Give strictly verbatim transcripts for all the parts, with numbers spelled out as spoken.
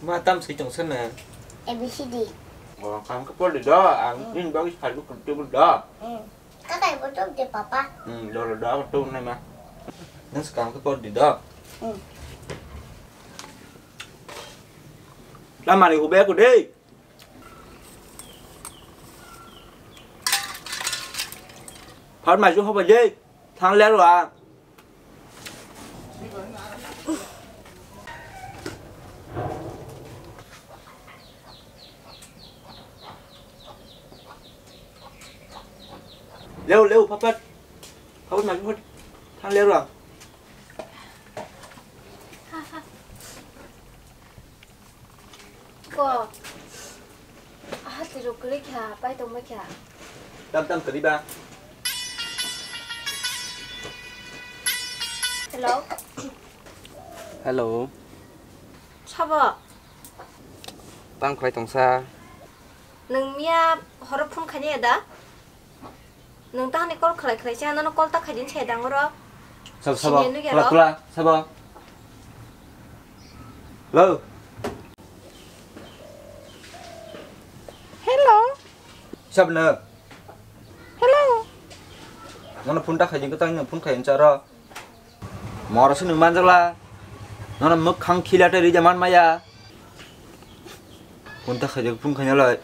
Ma tam swi tong sana. A B C D. Oh, kam ke pol do. Ang Hmm. Nin bagi sadu kutu do. Hmm. Kakai bo tok de papa. Hmm, do do do tu nai ma. Nang sekam ke pol do. Hmm. Lamari ube ku dei. Phar mai ju hoba je. Thang le ro a. Leo, leo, phapat. Phapat mai ju hot. Thang le ro a. Ko. Aha, tiro kwrwi kha, pai tongma kha. Tam tam kwrwi ba. Hello. Hello. Sabo. Tang khlai tongsa. Nung miya horo phone khaini da? Nung tahani call khlai khlai se, nono call ta khaidin se dang oro. Sabo, sabo. Sini nugya tula, ro. Tula, sabo. Hello. Hello. Sabo no. Hello. Nono phone ta khaidin ko tang phone khaidin charo. Moro se nung manjakla. Nono mwkhang khila tei rija man maya. Phone ta khaijak phone khaina lai.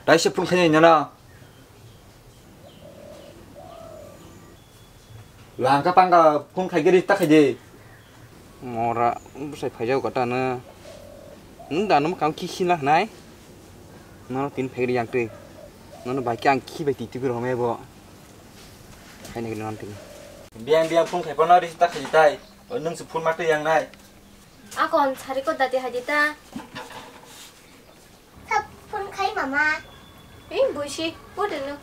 Taise phone khaina nono. Langka pangka phone khaigari ta khaidi. Mora bwsai phaijak gata no. Nung da no mwkhang khi khila nai. Nono tin phegri yang twi. Nono bai khe ang khi bai twi twi rw home bo. Khaina gini non twi. Biang biang phone khai pano ri ta khaidi tai. O nung se phone ma twi yang nai. Akon sari ko dati haidi ta. Thap phone khai mama. Ei, buisi, photo no.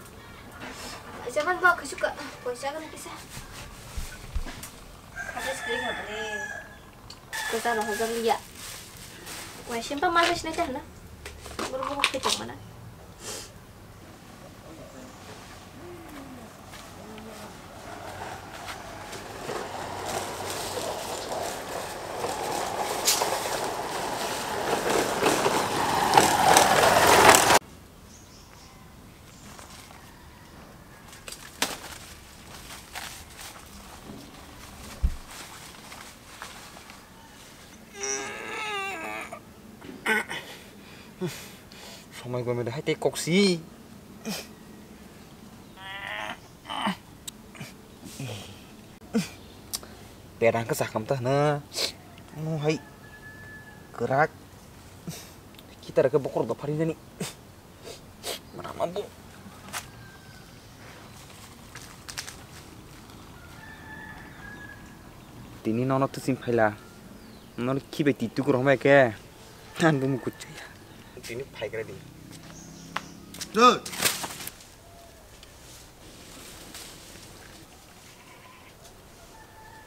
Paisa man ba khusuka, paisa kan kisa. Kata sekali kata ni. Kata no hajar liya. Wah, simpa mal bes na chana. Buru buru kita mana? Somai gome de hai tei koksi. Perang ke sakam ta na. Mo hai kerak. Kita ke bokor do pari jani. Mana mampu. Tini nono tusing phaila. Nono khibai ti tukur homai ke. An bumu kuchaya. Tini phai kra di. Doi.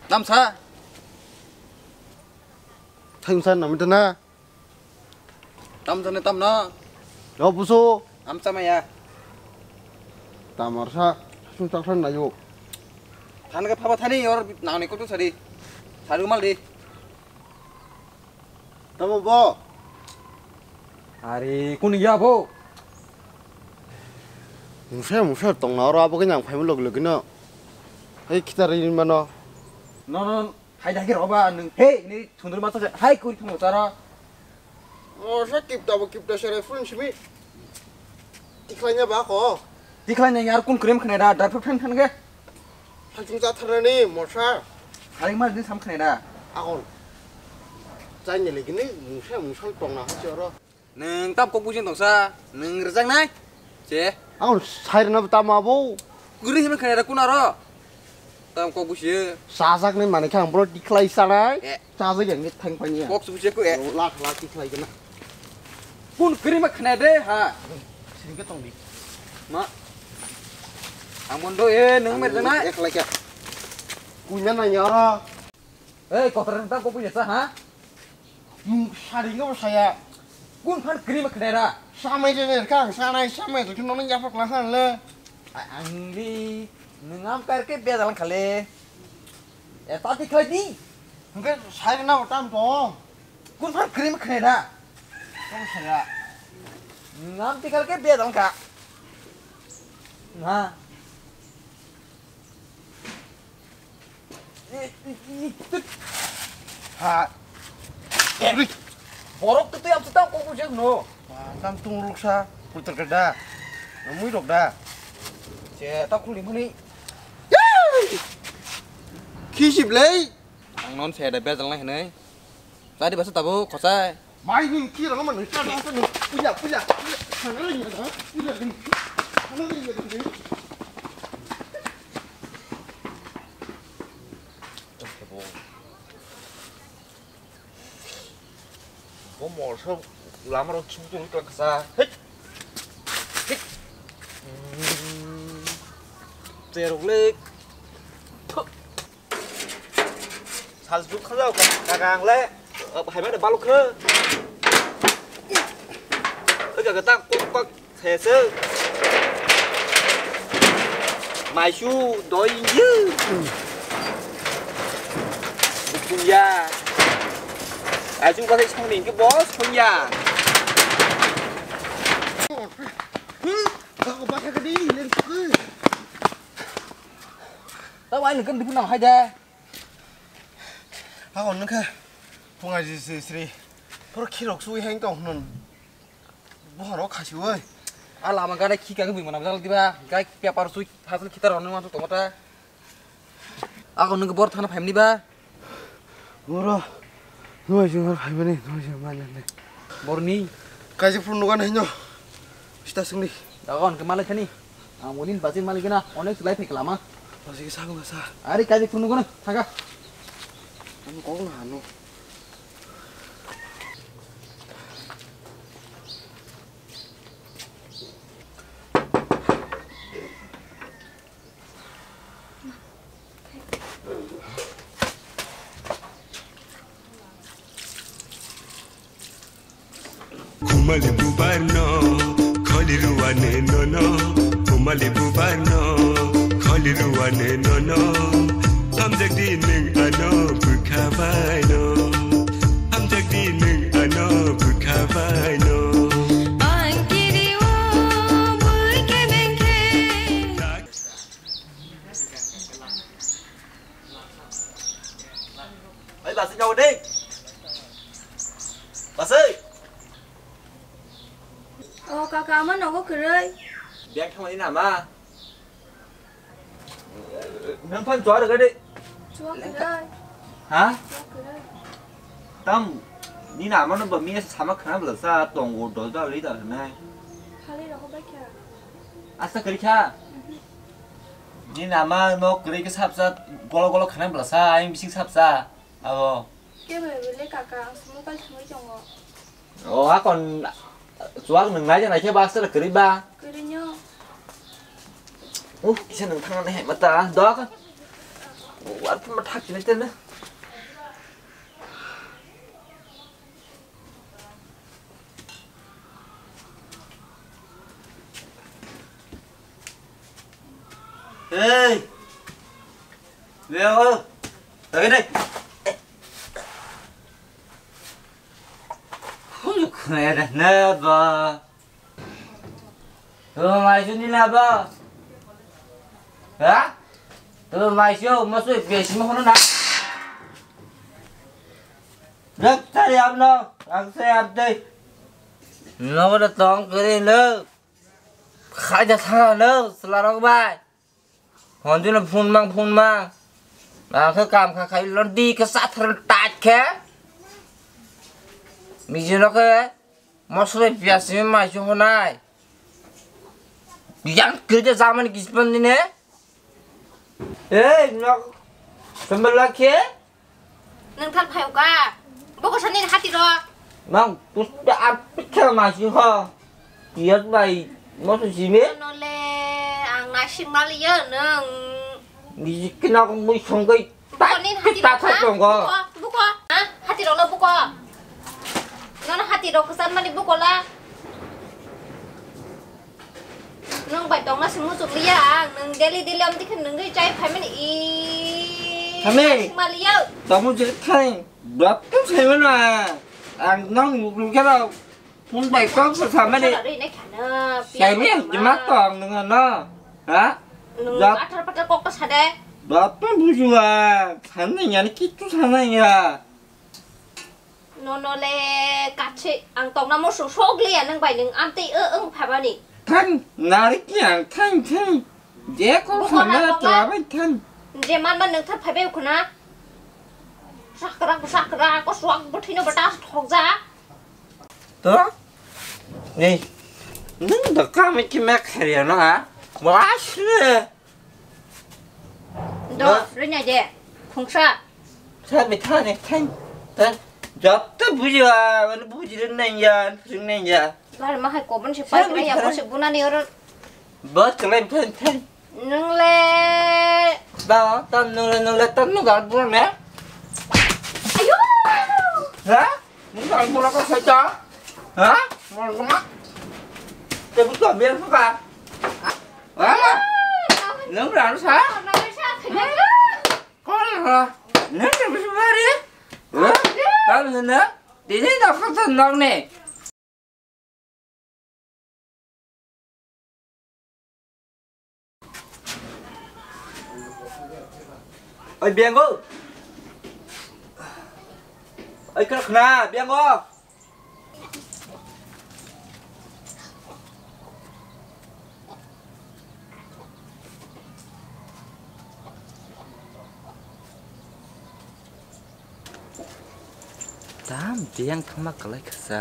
Tamsa. Thangsa namita na. Tam jane tam na. Yo busu. Am chamaya. Tamar sa. Sung tak san nayo. Than ke phaba thani or nang ni kutu sari. Saru mal di. Tamo bo. Are kun ya bo. Musa musa tong na oro abo ke nang phai log log no. Hai kita ri mano. No no. Hai dagi roba nung he ni thundur mata hai kuri thung tara. Mosa kipta bo kipta sere phun simi. Tikhlainya ba ko. Tikhlainya yar kun krem khne da dar phen phen ge. Hai thung ja tharani mosa. Hai ma din sam khne da. Akon. Chai ne legini musa musa tong na ha choro. Nwng tam kok buising tongsa, nwng rwjaknai? Che. Ang sai rwna bo tamo abo. Kwrwi himwi khnai da kunaro. Tam kok buisi. Chajaknai manwi khe ang bono tikhlai sanai. Eh. Chajak yang ni thang phani ya. Kok buisi ko eh. Lak lak tikhlai gana. Kun kwrwi ma khnai de ha. Sini ke tong di. Ma. Ang bondo e nwng mer janai. Ek lai kya. Kunya na nyara. Ei, kotor nwng tam kok buisi sa ha? Nwng sari no saya. Kun phan kri ma khnai ra. Samai je ne kang sanai samai je nono yaphak la khan le. Angli nwng am kar ke bia dalang khale. E tati khlai di. Hwnkhe sai na tam to. Kun phar cream khre da. Kon khre da. Ngam tikal ke be dong ka. Na. Ha. Borok tu tu yang tu tau kok bujang no. Tam tung ruksa putar ke da. Namui rok da. Se ta khuli mani. Khisi blai. Ang non se da bejal nai hinai. Tadi basa tabo kosai. Mai ni ki rang man ka rang ni. Puja puja. Sana ring ya da. Puja ring. Sana ring ya da. Bo mor so lama ro chum tu ka sa. Hei. Hei. Terok le. Salsuk khalau ka kang le hai mane baluk khe. Oi ka ta kok kok sese. Maisu doi ye. Punya. Asu ka sai song ning ke boss punya. Ka ko ba ka di len ko. Ta wai nang kan di pun nang hai da. Ako nungkha phunga ji sri sri. Poro khirok sui heng tong hwnun. Bohoro khasi oi. A lama gada khi kagwi mona bajal diba. Gai paper sui hasil khitar hwnun ma tong mata. Ako nungkha bor thana phaimni ba. Boro nuai jung har phaimani nuai jung ma lene. Borni. Kaji phun nugan hinyo. Sita singni. Dagon ke malai thani. Ang unin basi malai gana onek sulai phek lama. Basi ke sabu sa. Ari kaji phun nugan thaka. Ang kong hanu. Khumali bubar no kholi ruane no no. Khumali bubar no kholi ruane no no. Amjak di neng ano bukha bai no. Amjak di neng ano bukha bai no. Ang kiri o bui ke mengke. Oi, basi jago deh. Basi. O kaka, ama nogo kwrwi. Beng thangmani nama. Nang phan chwar gade. Chwar kwrwi. Ha? Chwar kwrwi. Tam ni nama no ba mi sama khana bla sa tongo dol dol ri da ne. Khali roho ba kya? Asta kari kha. Ni nama no kwrwi khe sapsa golo golo khana bla sa, ayang bising sapsa. Abo. Kebo ebo le kaka, ang se mobile thwngwi tongo. O, akon chuak nwng nai nai khe ba aswk kwrwi ba? Kwrwino. Uh, kisa nwng thang nai hai mata, dok. War phun ma thak chini tene. Hey! Leo! Lagi deh! Hulu khaya dah naba. Tuh maisu ni naba. Ha? Tuh maisu, masuk biasa mau na. Rak tari abno, rak saya abdai. Nogo da tong kiri lo. Khaja thana lo, selarok bai. Honjuna phun mang, phun mang. Ang khe kam kha khai lon di khe sathar tat khe. Mijino khe mosole pias ni mai chu honai. Yang khe jamani kispan dine. Ei, nok sambal lakhe. Nang thar phai ka. Boko sani hati ro. Mang pusta apikha masi ho. Iyat bai moto simi. No le ang nasing mali ya nang. Niji kena ko mui songkai. Boko nin hati ro. Tata tongo. Boko, boko. Ha? Hati ro lo boko. Nono hati ro kesan mani boko la. Nwng bai tongna se muchuk liya ang, nwng daily daily amtwi khe nwng ri chai phaimani i. Thame. Singma liya. Tamo je khai, dap to sai mana. Ang nokni bukung khe rok phone bai kok sa samani. Sara rwi nai khana, Saimi, piya ma. Jima tong nung no. Ha? Nung jat- atar patar kok ta sa de. Jat to bujiwa. Sanai ya, kitu sanai ya. Nono le kache ang tongna mo so sok le ya nang bai nung amtwi o, ong phabani. Thang, nari ki ang thang, thang. Je ko bo sana hana tla bai thang. Je man ban nung thar phai bai khuna. Sakra, sakra, ko suak bo thino bata thok ja. To? Ni. Nung da kami ki mek hariya no ha? Wa shi. Do, rinai de. Khungsa. Sa mi thani thang. Ta. Jat to bujiwa, wani buji rinai ya, rinai ya. Bar ma hai kobon se pai ya, ko se bunani oro. Bas kelai thang thang. Nung le. Ba, tam nung le, nung le, tam nung gal bun me. Ayo. Ha? Nung gal bun ko sai ta? Ha? Nung ma. Te bu to biar suka. Ha? Nung ran sa? Kol ha? Nung te bu bari. Ha? Tam nung na? Dini na ko to nung ne. Oi, Biango. Oi, khna, Biango. Tam biyang thangma kwlai kha sa.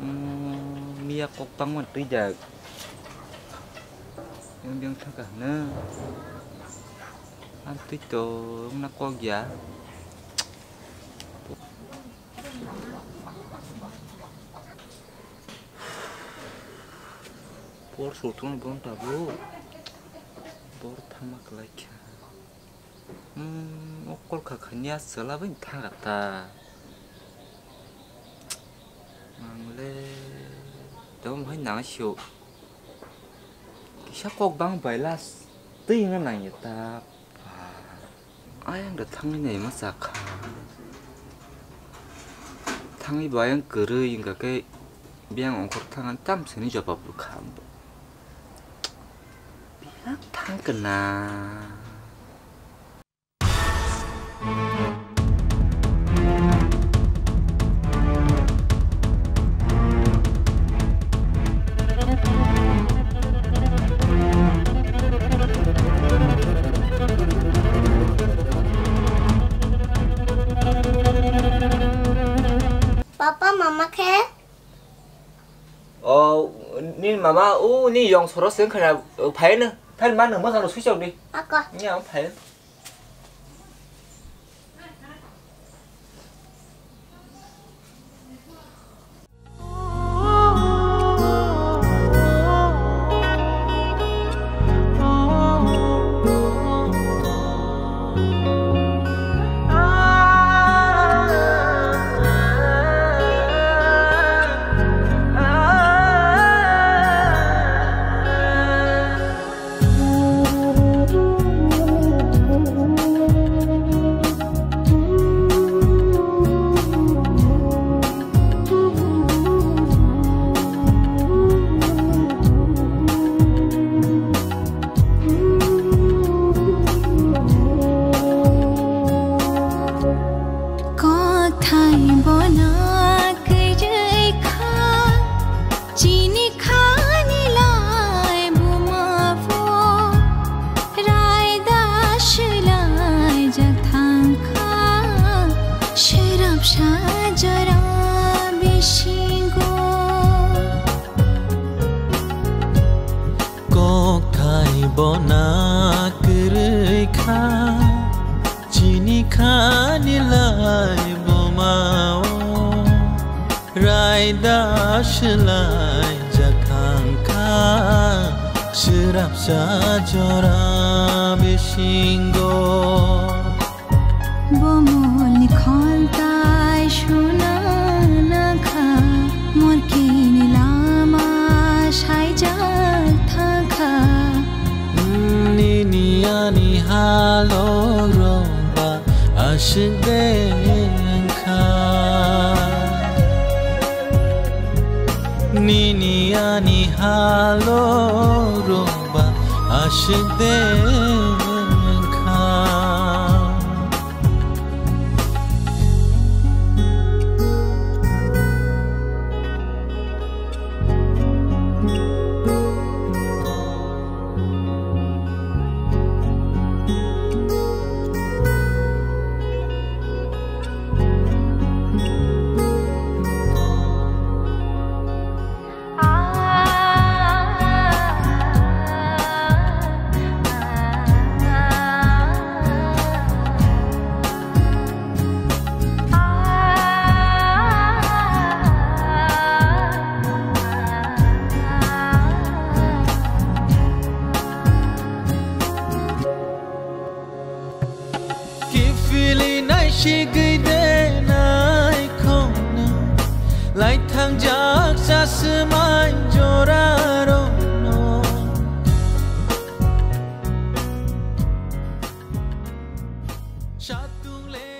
Hmm, miya kok bangma twijak. Yang biyang thangkha hwnwi. Ang twi to wngna kok ya. Por sotong bon tabuk. Por thangma kwlai kha. Hmm, o kol kha khania chwla bai thang kha ta. Ang le tamo hai nang sio. Kisa kok bang bai last twi wngna nang ya ta. Ayang da thangwi naima chakha. Thangwi bo ayang kwrwi wngkha khe biyang ongkhor thangani tamsani jobab rwkha. Biyang thang kwna. Papa, mama khe? O, ni mama, o, ni yong soro se khana, o, phai no. Phai ma no mo jalo sui chok di. Ako. Ni ang phai. Kothai bona kwrwi kha. Chini khani lai buma pho, raida swlai jak thang kha, swrapsa jora bisingo. Kokthai bona kwrwi kha, chini khani lai buma o. Raida swlai jak thang kha, swrapsa jora bisingo. Bomolni khontai suna na kha, morkini lama saijak thang kha. Nini ani halok rok ba aswk de. Alo rwngba aswk de wngkha. Kiphilwi naisigwi de naikhokno, lai thangjak chaswmai jorarokno. Satung le